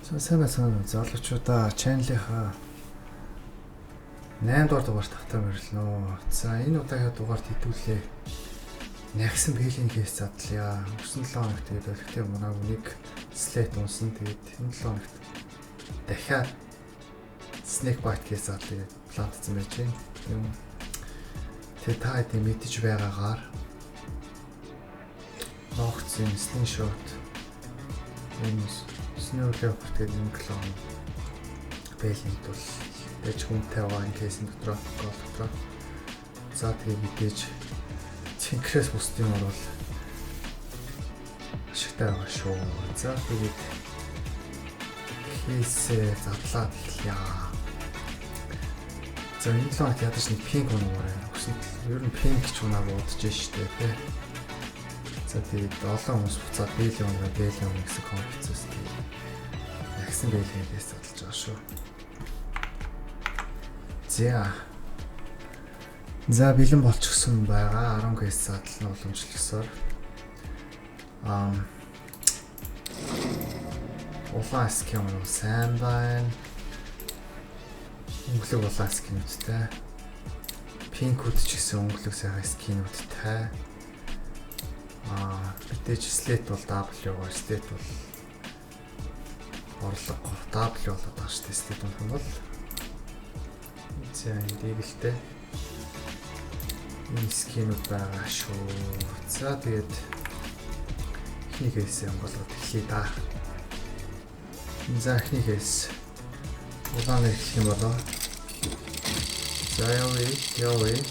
За, сайн байцгаана уу, залуучуудаа. Channel-ийнхаа 8 дугаар дугаар тавтаа морилно. За, энэ удаагийн дугаарт хэдүүлээ. Нягсан бээлийний case задлаа. Өнгөрсөн 7 хоногт тэгээд олигтой мунаагүй нэг slate унсан. Тэгээд энэ 7 хоногт дахиад Snake Bite case задлаа гэж плантсан байж байна. Тийм. Тэгээд та хэдийн мэдэж байгаагаар ногцсон Slingshot, энэ Snow Leopard гэдэг энэ клон бээлийд бол байж хүнтэй байгаа энэ case эн дотроо, gold дотроо. За, тэгээ мэдээж цэнхрээс бусдын бол ашигтай байгаа шүү. За, тэгээд case ээ задлаад эхлэе. За, энэ 7 хоногт ядаж нэг pink унамаар байна. Өгсөн ер нь pink ч унаа бодож штэ, тий. За, тэгээд олон хүмүүс буцаад бээлий унаа, бээлий унаа гэсэн comment хийсэн. Тэгээд ягсан бээлийгээс задлаж байгаа шүү. За. За, бэлэн болчихсон байгаа. 10 case задлан уламжлалсаар. Улаан skin бол сайн байна. Өнгөлөг улаан skin үүдтэй. Pink үүд ч гэсэн өнгөлөг сайхан skin үүдтэй. Аа, мэдээж slate бол W гоо, slate бол орлого W болоод байгаа шүү дээ, slate унах нь бол. За, энэ дэгэлтэй. Энэ skin үүд байгаа шүү. За, тэгээд эхний case онгоолгоод эхлэе да. За, эхний case улаан эхлэх юм болоо. За, явъя, явъя.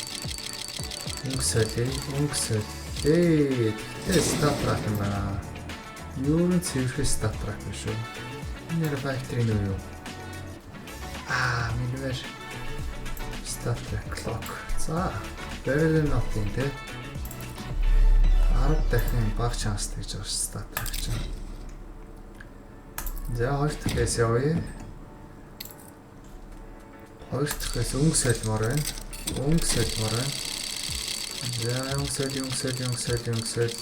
Өнгө солио, өнгө солио. Тэгтээ StatTrak юм байна. Юу н цэвэрхэн StatTrak биш үү? Энэ нэр factory нөө юу? Аа, минвэр StatTrak Glock. За, better than nothing, те. 10 дахин баг шанстай гэж байгаа ш StatTrak чинь. За, хоёр дахь case явъя. Хоёр дахь case өнгө солимоор байна. Өнгө солимоор байна. За, өнгө соль, өнгө соль, өнгө соль, өнгө соль.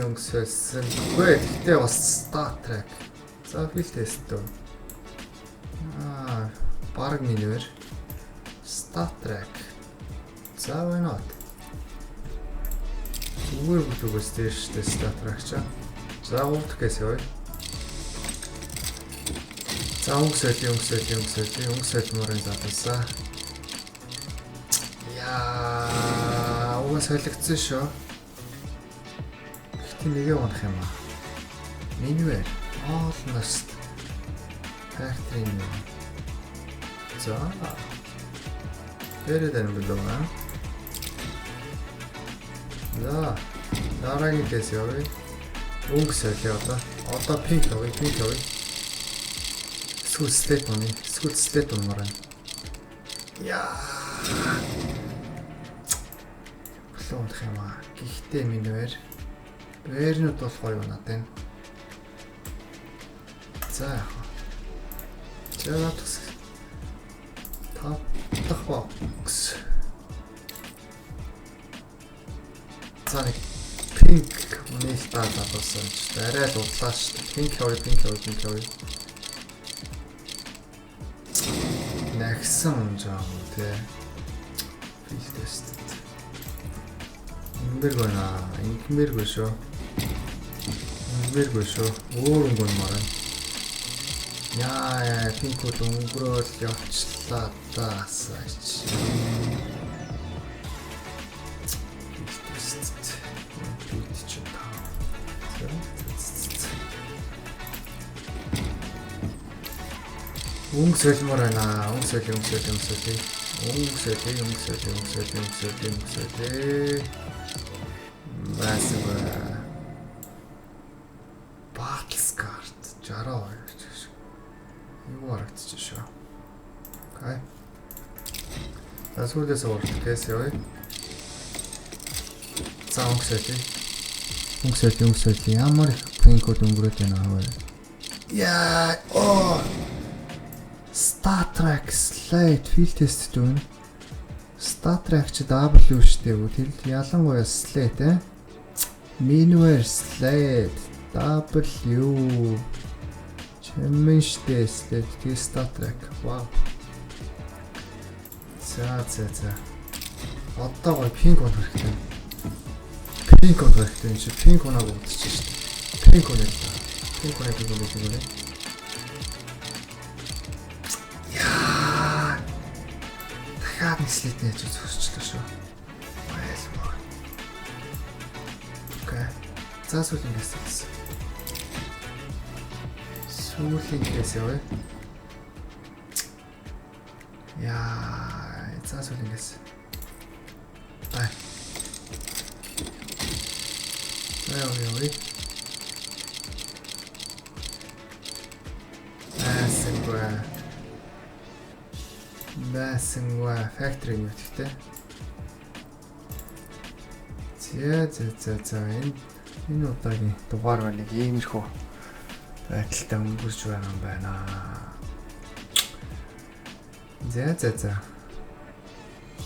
Өнгө сольсон. Үгүй, гэхдээ бас StatTrak. За, field test үү. Аа, баг минвэр StatTrak. За, why not? Зүгээр бүлгээс дээр штэ StatTrak чаа. За, гурав дахь case явъя. За, өнгө соль, өнгө соль, өнгө соль, өнгө солиморын залуусаа. Яа, уг солигдсон шүү. Гэхдээ нэгэ унах юм аа. Минвэр almost factory new. За. Better than below. За. Дараагийн case явъя. Өнгө солио одоо. Одоо pink явъя, pink явъя. Эсвэл slate унаа. Эсвэл slate унмаар байна. Яа. Blue унах юм аа. Гэхдээ минвэр Бэрнүүд бол гоё унаад байна. За, яах вэ? За, тав дахь box. За, нэг pink үнэл та залуусан ч арай л удлаа шүү дээ. Pink явъя, pink явъя, pink явъя. Нагсан унж байгаа юм те. Field test. Ингэмэргүй байна. Ингэмэргүй шүү. Ингэмэргүй шүү. Өөр өнгө унмаар байна. Яа яа, pink үүд өнгөрөөл явчлаа да асаач. Field test. Бит чи та. За. Өнгө солимоор байна. Өнгө соли, өнгө соли, өнгө соли. Өнгө соли, өнгө соли, өнгө соли, өнгө соли, өнгө соли. Басва. Battle Scarred 62 гэж шүү. Юу харагдчих шүү. Okay. За, сүүлээс урт case явъя. За, өнгө соли. Өнгө соли, өнгө соли. Ямар их pink үүд өнгөрөөд байна вэ? Яа, оо. StatTrak Slate field test дүүн. StatTrak чи W штэ үү? Тэр ялангуяа Slate э. Minware Slate W. Чимэн штэ slate. Тэгээ StatTrak. Вау. За за за. Одоо гоё pink он хэрэгтэй. Pink он хэрэгтэй юм чи pink оноог удчих штэ. Pink он яа. Pink он гэдэг юм бэ? Яа. Дахиад нэг slate нээж зөксчлөө шүү. Байлмаа. Okay. За, сүүлийн case болсон. Сүүлийн case яваа. Яа, за, сүүлийн case. Бай. За, яа яа. Байсангүй. Байсангүй. Factory юу гэхдээ. За за за за, энэ удаагийн дугаар байна, нэг иймэрхүү байдалтай өнгөрч байгаа юм байна. За за за.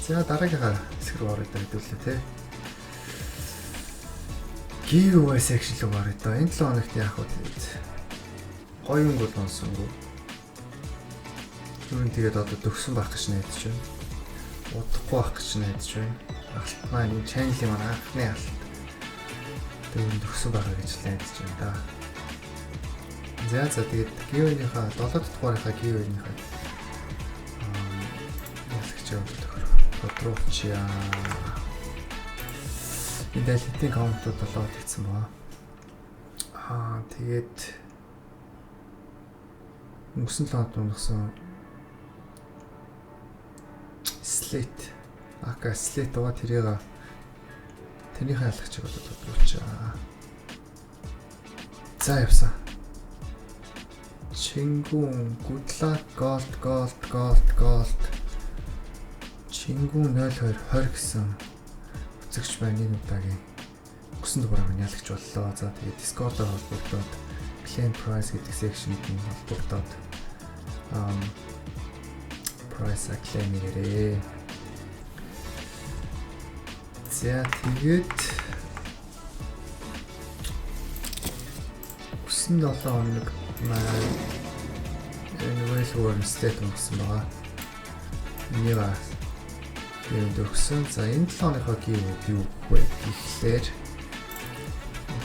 За, дараагийнхаа хэсэг рүү орё доо хэдүүлээ те. Giveaway section руу орё доо. Энэ 7 хоногт яах вэ тэгээд? Гоё юм бол онсонгүй. Юу н тэгээд одоо төгсөн байх гэж найдаж байна. Удахгүй байх гэж найдаж байна. Алт маань энэ channel-ийн маань анхны алт. Тэгээд төгсөн байгаа гэж найдаж байна да. За за, тэгээд giveaway-ийнхаа 7 дахь дугаарынхаа giveaway-ийнхаа ялагч яваад тодруулчихъя. Энэ аль хэдийн comment-ууд болоод хийсэн баа. Тэгээд өнгөрсөн 7 хоногт унгасан slate AK slate байгаа, тэрийг тэрнийхээ ялагчийг одоо тодруулчихъя. За, явсан. Чингүн, good luck, gold, gold, gold, gold. Чингүн 02 20 гэсэн үзэгч байна, энэ удаагийн өгсөн дугаараа минь ялагч боллоо. За, тэгээд Discord-оор холбогдоод, Claim Prize гэдэг section-д нь холбогдоод prize claim хийгээрэй. За, тэгээд өсөн 7 хоног маань энэ Well Worn Slate өнгөрсөн байгаа. Энийг юунд өгсөн. За, энэ 7 хоногийнхоо giveaway юу вэ гэхлээр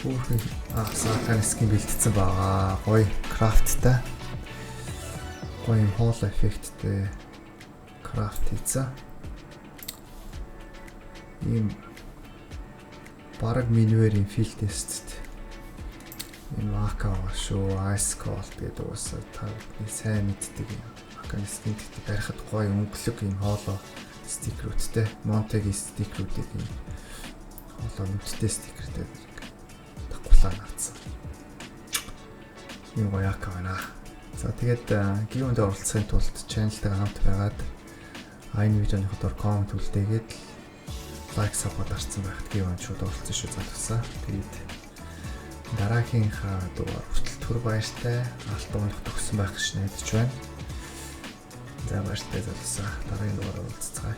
хүүхэн саакан skin бэлтцсэн байгаа. Гоё craft тай. Гоё юм holo effect-тэй craft хийсэн. Ийм бараг минвэрийн field test энэ AK байгаа шүү. Ice Cold гэдэг уусаа та бидний сайн мэддэг юм. AK skin гэдэг барихад гоё өнгөлөг юм holo sticker-үүдтэй. Monte-гийн sticker-үүдийг юм holo нүдтэй sticker-тэй дагуулаа наацсан. Ийм гоё AK байна. За, тэгээд giveaway-д оролцохын тулд channel-тайгаа хамт байгаад энэ видеоны доор comment үлдээгээд like, sub дарсан байхад giveaway-д шууд оролцсон шүү, залуусаа. Тэгээд дараагийнхаа дугаар хүртэл түр баяртай, алт унах төгсөн байх гэж найдаж байна. За, баяртай, залуусаа. Дараагийн дугаараар уулзцгаая.